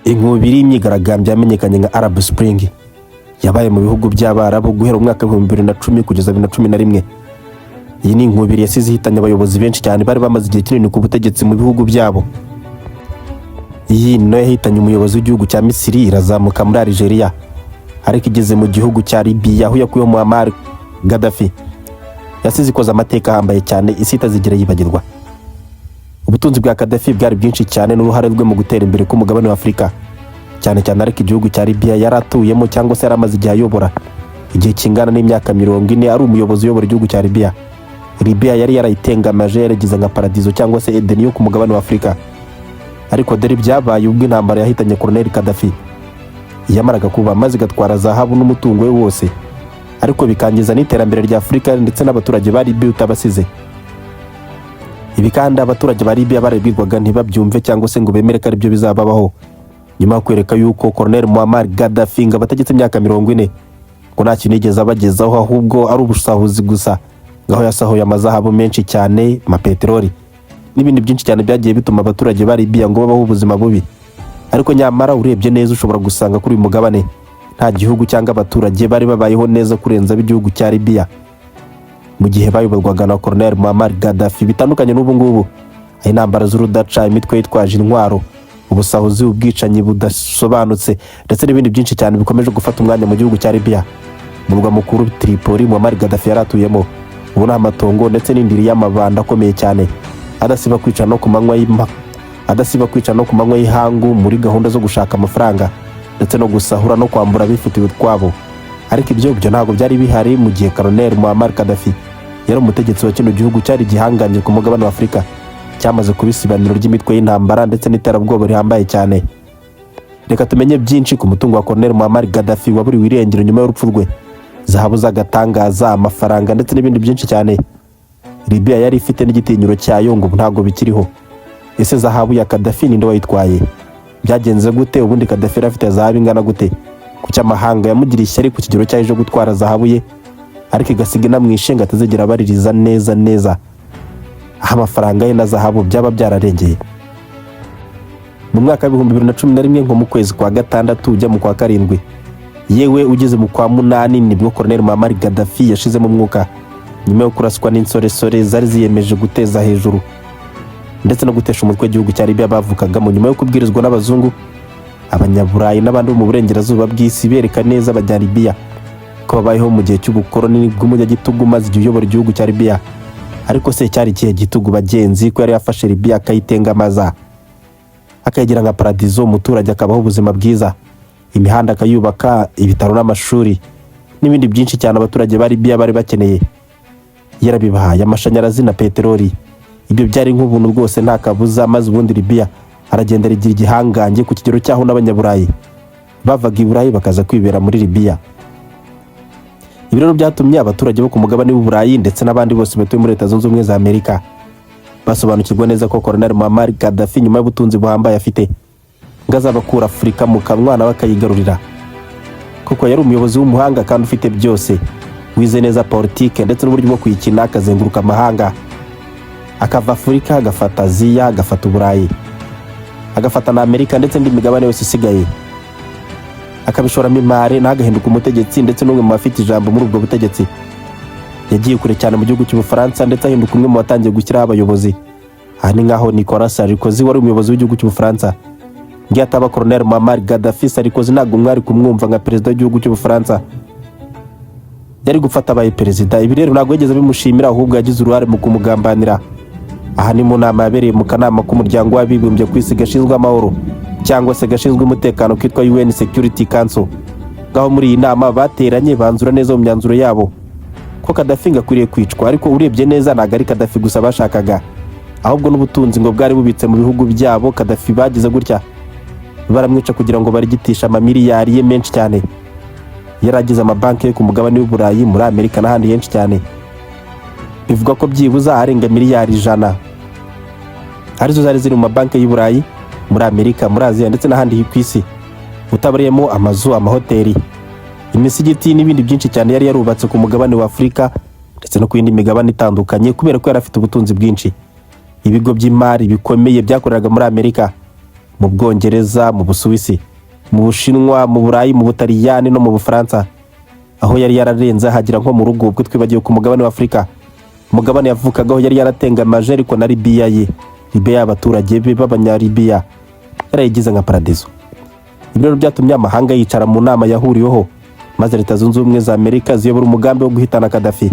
Inkubiri y'imyigaragambyo yamenyekanye nka Arab Spring yabaye mu bihugu by'Abarabu guhera mu mwaka wa 2010 kugeza 2011. Iyi ni inkubiri yasize ihitanye abayobozi benshi cyane bari bamaze igihe kinini ku butegetsi mu bihugu byabo. Iyi ni nayo yahitanye umuyobozi w'igihugu cya Misiri, irazamuka muri Algeria, ariko igeze mu gihugu cya Libya aho yakuyeho Muammar Gaddafi, yasize ikoze amateka ahambaye cyane isi itazigera yibagirwa. Ubutunzi bwa Gaddafi bwari bwinshi cyane n'uruhare rwe mu gutera imbere k'umugabane wa Afurika cyane cyane, ariko igihugu cya Libya yari atuyemo cyangwa se yari amaze igihe ayobora, igihe kingana n'imyaka 40 ari umuyobozi uyobora igihugu cya Libya. Libya yari yarayitengamaje, yaragize nka paradizo cyangwa se Edeni yo ku mugabane wa Afurika. Ariko dore byabaye ubwo intambara yahitanye Colonel Gaddafi yamaraga kuba, maze igatwara zahabu n'umutungo we wose, ariko bikangiza n'iterambere rya Afurika ndetse n'abaturage ba Libya utabasize. Ibi kandi abaturage ba Libya barabwirwaga ntibabyumve cyangwa se ngo bemere ko aribyo bizababaho, nyuma yo kwereka yuko Colonel Muammar Gaddafi ngo abategetse imyaka 40 ngo nta kintu yigeze abagezaho, ahubwo ari ubusahuzi gusa, ngaho yasahuye amazahabu menshi cyane, amapeteroli n'ibindi byinshi cyane byagiye bituma abaturage ba Libya ngo babaho ubuzima bubi. Ariko nyamara urebye neza ushobora gusanga kuri uyu mugabane nta gihugu cyangwa abaturage bari babayeho neza kurenza ab'igihugu cya Libya mu gihe bayoborwaga na Colonel Muammar Gaddafi. Bitandukanye n'ubu ngubu aho intambara z'urudaca, imitwe yitwaje intwaro, ubusahuzi, ubwicanyi budasobanutse ndetse n'ibindi byinshi cyane bikomeje gufata umwanya mu gihugu cya Libya. Umurwa mukuru Tripoli Muammar Gaddafi yari atuyemo ubu ni amatongo ndetse n'indiri y'amabanda akomeye cyane adasiba kwica no ku manywa y'ihangu muri gahunda zo gushaka amafaranga ndetse no gusahura no kwambura abifitiye utwabo. Ariko ibyo byo ntabwo byari bihari mu gihe Colonel Muammar Gaddafi yari umutegetsi wa kino gihugu cyari igihangange ku mugabane wa Afurika, cyamaze kuba isibaniro ry'imitwe y'intambara ndetse n'iterabwoba rihambaye cyane. Reka tumenye byinshi ku mutungo wa Colonel Muammar Gaddafi waburiwe irengero nyuma y'urupfu rwe: zahabu z'agatangaza, amafaranga ndetse n'ibindi byinshi cyane Libya yari ifite n'igitinyiro cyayo ngo ubu ntabwo bikiriho. Ese zahabu ya Gaddafi ninde wayitwaye? Byagenze gute? Ubundi Gaddafi yari afite zahabu ingana gute? Kuki amahanga yamugiriye ishyari ku kigero cyaje gutwara zahabu ye, ariko igasiga inamwishe ngo atazigera abaririza neza neza aho amafaranga ye na zahabu byaba byararengeye? Mu mwaka wa 2011, nko mu kwezi kwa gatandatu ujya mu kwa karindwi, yewe ugeze mu kwa munani, nibwo Colonel Muammar Gaddafi yashizemo umwuka nyuma yo kuraswa n'insoresore zari ziyemeje guteza hejuru ndetse no gutesha umutwe igihugu cya Libya bavukagamo, nyuma yo kubwirizwa n'abazungu, Abanyaburayi n'abandi bo mu burengerazuba bw'isi bereka neza abanya Libya ko babayeho mu gihe cy'ubukoloni bw'umunyagitugu maze igihe uyobora igihugu cya Libya. Ariko se cyari ikihe gitugu, bagenzi, ko yari yafashe Libya akayitengamaza, akayigira nka paradizo, umuturage akabaho ubuzima bwiza, imihanda akayubaka, ibitaro n'amashuri n'ibindi byinshi cyane abaturage ba Libya bari bakeneye yarabibahaye, amashanyarazi na peteroli, ibyo byari nk'ubuntu rwose, nta kabuza. Maze ubundi Libya aragenda rigira igihangange ku kigero cy'aho n'Abanyaburayi bavaga i Burayi bakaza kwibera muri Libya. Ibi rero byatumye abaturage bo ku mugabane w'Uburayi ndetse n'abandi bose batuye muri Leta Zunze Ubumwe za Amerika basobanukirwa neza ko Colonel Muammar Gaddafi, nyuma y'ubutunzi buhambaye afite, ngo azabakura Afurika mu kanwa nawe akayigarurira, kuko yari umuyobozi w'umuhanga kandi ufite byose, wize neza politike ndetse n'uburyo bwo kuyikina, akazenguruka amahanga, akava Afurika agafata Aziya, agafata Uburayi, agafata na Amerika ndetse n'indi migabane yose isigaye, akabishoramo imari, nawe agahinduka umutegetsi ndetse n'umwe mu bafite ijambo muri ubwo butegetsi. Yagiye kure cyane mu gihugu cy'Ubufaransa, ndetse ahinduka umwe mu batangiye gushyiraho abayobozi. Aha ni nkaho Nicolas Sarkozy wari umuyobozi w'igihugu cy'Ubufaransa, ngiyo ataba Colonel Muammar Gaddafi, Sarkozy ntabwo mwari kumwumva nka perezida w'igihugu cy'Ubufaransa, yari gufata abaye perezida. Ibi rero ntabwo yigeze bimushimira, ahubwo yagize uruhare mu kumugambanira. Aha ni mu nama yabereye mu kanama k'Umuryango w'Abibumbye ku isi gashinzwe amahoro cyangwa se gashinzwe umutekano kitwa UN Security Council. Ngaho muri iyi nama bateranye banzura neza mu myanzuro yabo ko Gaddafi ngo akwiriye kwicwa. Ariko urebye neza ntabwo ari Gaddafi gusa bashakaga, ahubwo n'ubutunzi ngo bwari bubitse mu bihugu byabo. Gaddafi bagize gutya baramwica kugira ngo barigitishe amamiliyari ye menshi cyane yari agize amabanki yo ku mugabane w'Uburayi, muri Amerika n'ahandi henshi cyane. Bivuga ko byibuze arenga miliyari 100 arizo zari ziri mu mabanki y'i Burayi, muri Amerika, muri Aziya ndetse n'ahandi ku isi, utabariyemo amazu, amahoteli, imisigiti n'ibindi byinshi cyane yari yarubatse ku mugabane wa Afurika ndetse no ku yindi migabane itandukanye, kubera ko yari afite ubutunzi bwinshi. Ibi rero byatumye abaturage ba Libya bamuhindura umwanzi. Ibigo by'imari bikomeye byakoreraga muri Amerika, mu Bwongereza, mu Busuwisi, mu Bushinwa, mu Burayi, mu Butaliyani no mu Bufaransa, aho yari yararenze ahagera nko mu rugo. Ubwo twibagiwe ku mugabane wa Afurika, umugabane yavukagaho yari yaratengamaje, ariko na Libiya ye, Libiya y'abaturage be b'Abanyalibiya, yarayigize nka paradizo. Ibi rero byatumye amahanga yicara mu nama yahuriweho, maze Leta Zunze Ubumwe za Amerika ziyobora umugambi wo guhitana Kadafi.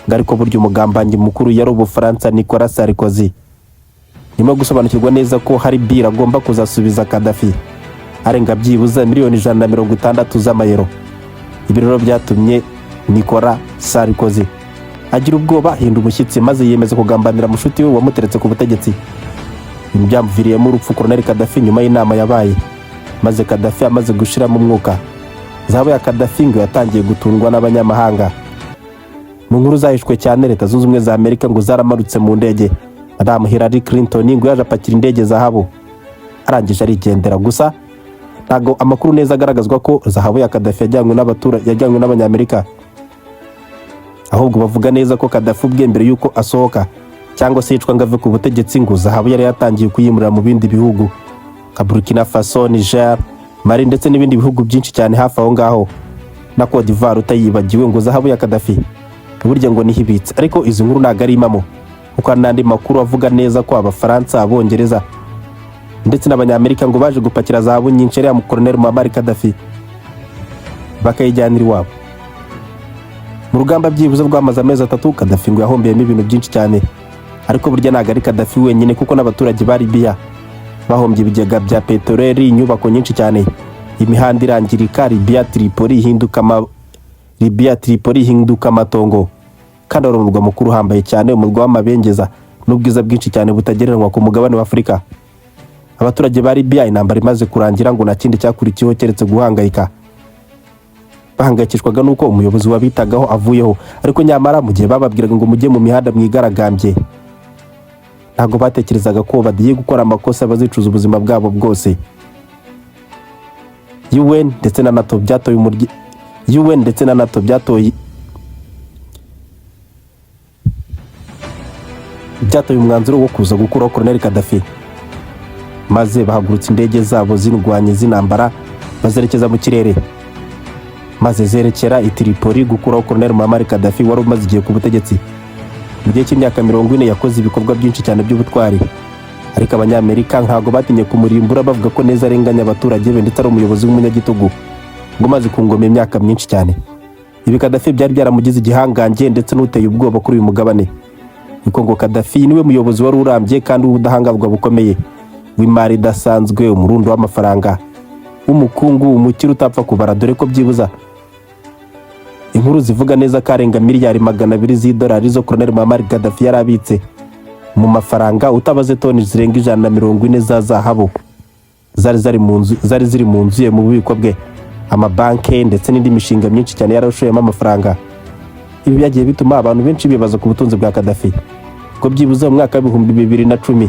Ngo ariko burya umugambanyi mukuru yari Ubufaransa, Nicolas Sarkozy. Nyuma yo gusobanukirwa neza ko hari biri agomba kuzasubiza Kadafi arenga byibuze miliyoni 160 z'amayero, ibi rero byatumye Nicolas Sarkozy agira ubwoba, ahinda umushyitsi, maze yiyemeza kugambanira mushuti we wamuteretse ku butegetsi. Ibi byamuviriyemo urupfu Colonel Kadafi. Nyuma y'inama yabaye, maze Kadafi amaze gushiramo umwuka, zahabu ya Kadafi ngo yatangiye gutundwa n'abanyamahanga. Mu nkuru zahishwe cyane, Leta Zunze Ubumwe za Amerika ngo zaramarutse mu ndege. Madamu Hillary Clinton ngo yaje apakira indege zahabu, arangije arigendera. Gusa ntabwo amakuru neza agaragazwa ko zahabu ya Kadafi yajyanywe n'abaturage, yajyanywe n'Abanyamerika, ahubwo bavuga neza ko Kadafi ubwe, mbere y'uko asohoka cyangwa se yicwa ngo ave ku butegetsi, ngo zahabu yari yatangiye kuyimurira mu bindi bihugu nka Burkina Faso, Niger, Mali ndetse n'ibindi bihugu byinshi cyane hafi aho ngaho, na Cote d'Ivoire utayibagiwe. Ngo zahabu ya Kadafi burya ngo niho ibitse, ariko izi nkuru ntabwo ari impamo, kuko hari n'andi makuru avuga neza ko Abafaransa, Abongereza ndetse n'Abanyamerika ngo baje gupakira zahabu nyinshi ariya mu Colonel Muammar Gaddafi, bakayijyanira iwabo. Mu rugamba byibuze rwamaze amezi 3, Gaddafi ngo yahombeyemo ibintu byinshi cyane. Ariko burya ntabwo ari Gaddafi wenyine, kuko n'abaturage ba Libiya bahombye ibigega bya peteroli, inyubako nyinshi cyane, imihanda irangirika, Libiya Tripoli ihinduka amatongo, kandi wari umurwa mukuru uhambaye cyane, umurwa w'amabengeza n'ubwiza bwinshi cyane butagereranywa ku mugabane wa Afurika. Abaturage ba Libiya, intambara imaze kurangira, ngo nta kindi cyakurikiyeho keretse guhangayika. Bahangayikishwaga n'uko umuyobozi wabitagaho avuyeho. Ariko nyamara mu gihe bababwiraga ngo mujye mu mihanda mwigaragambye, ntabwo batekerezaga ko bagiye gukora amakosa bazicuza ubuzima bwabo bwose. UN ndetse na NATO byatoye umuryi UN ndetse na NATO byatoye umwanzuro wo kuza gukuraho Colonel Gaddafi, maze bahagurutsa indege zabo zindwanye z'intambara, bazerekeza mu kirere, maze zerekera i Tripoli gukuraho Colonel Muammar Gaddafi wari umaze igihe ku butegetsi. Mu gihe cy'imyaka 40 yakoze ibikorwa byinshi cyane by'ubutwari, ariko Abanyamerika ntabwo batinye kumurimbura, bavuga ko neza arenganya abaturage be ndetse ari umuyobozi w'umunyagitugu ngo umaze ku ngoma imyaka myinshi cyane. Ibi Gaddafi byari byaramugize igihangange ndetse n'uteye ubwoba kuri uyu mugabane, kuko ngo Gaddafi niwe muyobozi wari urambye kandi w'ubudahangarwa bukomeye, w'imari idasanzwe, umurundo w'amafaranga, w'umukungu, umukire utapfa kubara, dore ko byibuza inkuru zivuga neza ko arenga miliyari 200 z'idolari zo Colonel Muammar Gaddafi yari abitse mu mafaranga, utabaze toni zirenga 140 za zahabu zari ziri mu nzu ye, mu bubiko bwe, amabanke ndetse n'indi mishinga myinshi cyane yarashoyemo amafaranga. Ibi byagiye bituma abantu benshi bibaza ku butunzi bwa Gaddafi, ko byibuze mu mwaka wa 2010,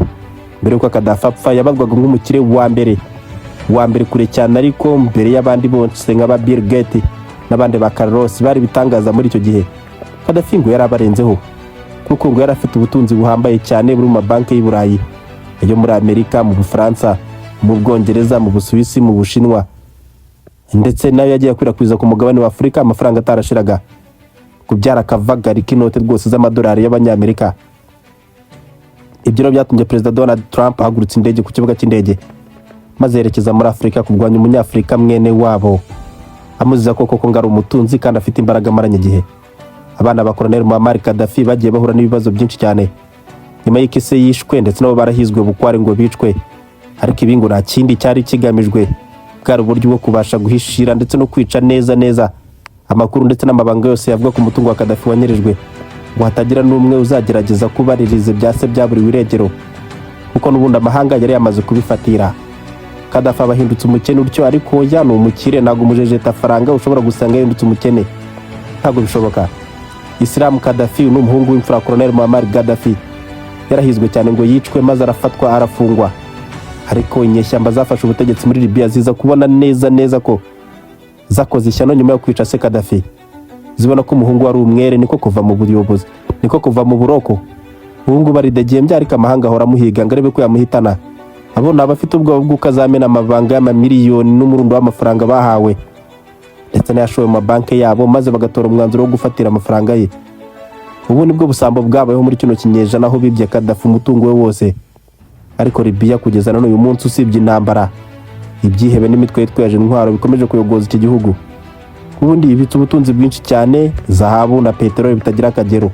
mbere y'uko Gaddafi apfa, yabarwaga nk'umukire wa mbere kure cyane, ariko mbere y'abandi bose nka ba Bill Gates n'abandi ba Carlos bari ibitangaza muri icyo gihe. Gaddafi ngo yari abarenzeho, kuko ngo yari afite ubutunzi buhambaye cyane buri mu mabanki y'i Burayi, ayo muri Amerika, mu Bufaransa, mu Bwongereza, mu Busuwisi, mu Bushinwa, ndetse nayo yagiye akwirakwiza ku mugabane wa Afurika, amafaranga atarashiraga kubyara akavagari k'inote rwose z'amadolari y'Abanyamerika. Ibyo rero byatumye Perezida Donald Trump ahagurutsa indege ku kibuga cy'indege, maze yerekeza muri Afurika kurwanya Umunyafurika mwene wabo, amuziza ko koko ngo ari umutunzi kandi afite imbaraga amaranye igihe. Abana ba Colonel Muammar Gaddafi bagiye bahura n'ibibazo byinshi cyane nyuma y'uko ise yishwe, ndetse nabo barahizwe bukware ngo bicwe. Ariko ibi ngo nta kindi cyari kigamijwe, bwari uburyo bwo kubasha guhishira ndetse no kwica neza neza amakuru ndetse n'amabanga yose yavuga ku mutungo wa Gaddafi wanyerejwe, ngo hatagira n'umwe uzagerageza kubaririza ibya se byaburiwe irengero, kuko n'ubundi amahanga yari yamaze kubifatira. Gaddafi aba ahindutse umukene utyo, ariko ya ni umukire. Ntabwo umujejeta faranga ushobora gusanga yahindutse umukene, ntabwo bishoboka. Islam Gaddafi ni umuhungu w'imfura Colonel Muammar Gaddafi. Yarahizwe cyane ngo yicwe, maze arafatwa, arafungwa. Ariko inyeshyamba zafashe ubutegetsi muri Libya ziza kubona neza neza ko zakoze ishyano nyuma yo kwica se Gaddafi, zibona ko umuhungu wari umwere, niko kuva mu buyobozi, niko kuva mu buroko. Ubu ngubu aridegembya, ariko amahanga ahora amuhiga ngo arebe ko yamuhitana. Abo ni abafite ubwoba bw'uko azamena amabanga y'amamiliyoni n'umurundo w'amafaranga bahawe ndetse n'ayashowe mu mabanki yabo, maze bagatora umwanzuro wo gufatira amafaranga ye. Ubu nibwo busambo bwabayeho muri kino kinyejana, aho bibye Kadafi umutungo we wose. Ariko Libiya kugeza na n'uyu munsi, usibye intambara, ibyihebe n'imitwe yitwaje intwaro bikomeje kuyogoza iki gihugu, ubundi ibitse ubutunzi bwinshi cyane, zahabu na peteroli bitagira akagero,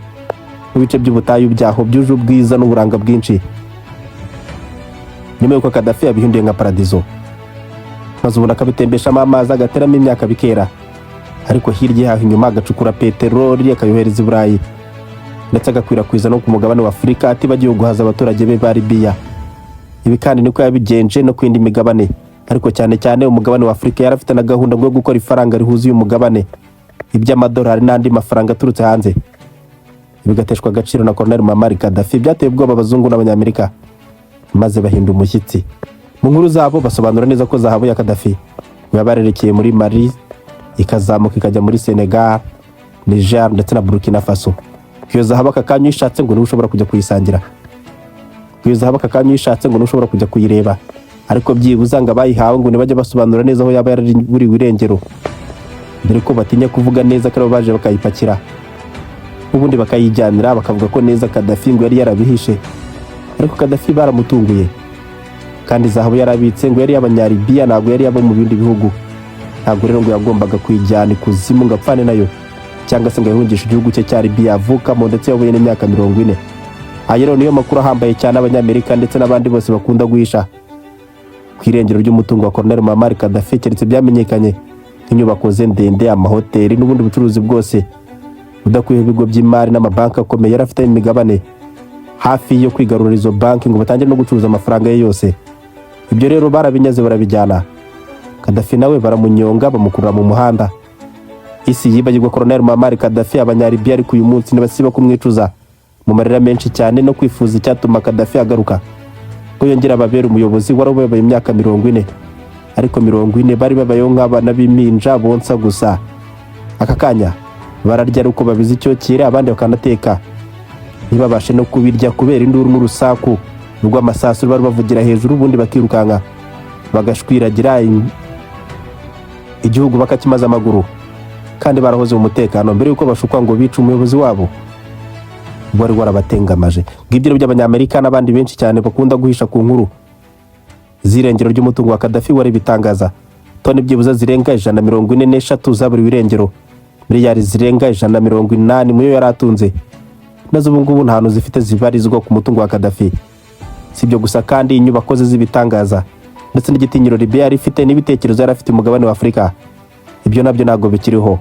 mu bice by'ubutayu byaho byuje ubwiza n'uburanga bwinshi, nyuma y'uko Kadafi yabihinduye nka paradizo, maze ubundi akabitembeshamo amazi, agateramo imyaka bikera, ariko hirya yaho inyuma agacukura peteroli, akayohereza i Burayi, ndetse agakwirakwiza no ku mugabane wa Afurika, atibagiwe guhaza abaturage be ba Libiya. Ibi kandi niko yabigenje no ku yindi migabane, ariko cyane cyane umugabane wa Afurika. Yari afite na gahunda ngo yo gukora ifaranga rihuza uyu mugabane, iby'amadolari n'andi mafaranga aturutse hanze bigateshwa agaciro na Colonel Muammar Gaddafi. Byateye ubwoba abazungu n'Abanyamerika, maze bahinda umushyitsi. Mu nkuru zabo basobanura neza ko zahabu ya Gaddafi ngo yabarerekeye muri Mali, ikazamuka ikajya muri Senegal, Niger ndetse na Burkina Faso. Iyo zahabu aka kanya uyishatse ngo niwe ushobora kujya kuyisangira. Iyo zahabu aka kanya uyishatse ngo niwe ushobora kujya kuyireba, ariko byibuze ngo abayihawe ngo ntibajye basobanura neza aho yaba yaraburiwe irengero, dore ko batinya kuvuga neza ko aribo baje bakayipakira ubundi bakayijyanira, bakavuga ko neza Kadafi ngo yari yarabihishe. Ariko Kadafi baramutunguye, kandi zahabu yarabitse ngo yari iy'Abanyalibiya, ntabwo yari iy'abo mu bindi bihugu. Ntabwo rero ngo yagombaga kuyijyana ikuzimu ngo apfane nayo, cyangwa se ngo ayihungishe igihugu cye cya Libiya avukamo ndetse yahuye n'imyaka 40. Aya rero niyo makuru ahambaye cyane Abanyamerika ndetse n'abandi bose bakunda guhisha ku irengero ry'umutungo wa Colonel Muammar Gaddafi, keretse byamenyekanye nk'inyubako ze ndende, amahoteli n'ubundi bucuruzi bwose budakwiye, ibigo by'imari n'amabanki akomeye yari afite imigabane, hafi yo kwigarurira izo banki ngo batangire no gucuruza amafaranga ye yose. Ibyo rero barabinyaze, barabijyana. Gaddafi nawe baramunyonga, bamukurura mu muhanda. Isi yibagirwa Colonel Muammar Gaddafi, Abanyalibiya ariko uyu munsi ntibasiba kumwicuza mu marira menshi cyane no kwifuza icyatuma Gaddafi agaruka ko yongera ababera umuyobozi wari ubayoboye imyaka 40. Ariko 40 bari babayeho nk'abana b'impinja bonsa gusa. Aka kanya bararya ari uko babize icyokere, abandi bakanateka ntibabashe no kubirya kubera induru n'urusaku rw'amasasu bari bavugira hejuru, ubundi bakirukanka bagashwiragira igihugu bakakimaza amaguru, kandi barahoze mu mutekano mbere y'uko bashukwa ngo bice umuyobozi wabo wari warabatengamaje. Ngibyo rero by'Abanyamerika n'abandi benshi cyane bakunda guhisha ku nkuru z'irengero ry'umutungo wa Kadafi wari bitangaza. Toni byibuze zirenga 143 zaburiwe irengero, miliyari zirenga 180 muyo yari atunze nazo ubu ngubu nta hantu zifite zibarizwa ku mutungo wa Kadafi. Si ibyo gusa kandi, inyubako ze z'ibitangaza ndetse n'igitinyiro Libya yari ifite n'ibitekerezo yari afite umugabane wa Afurika, ibyo nabyo ntabwo bikiriho.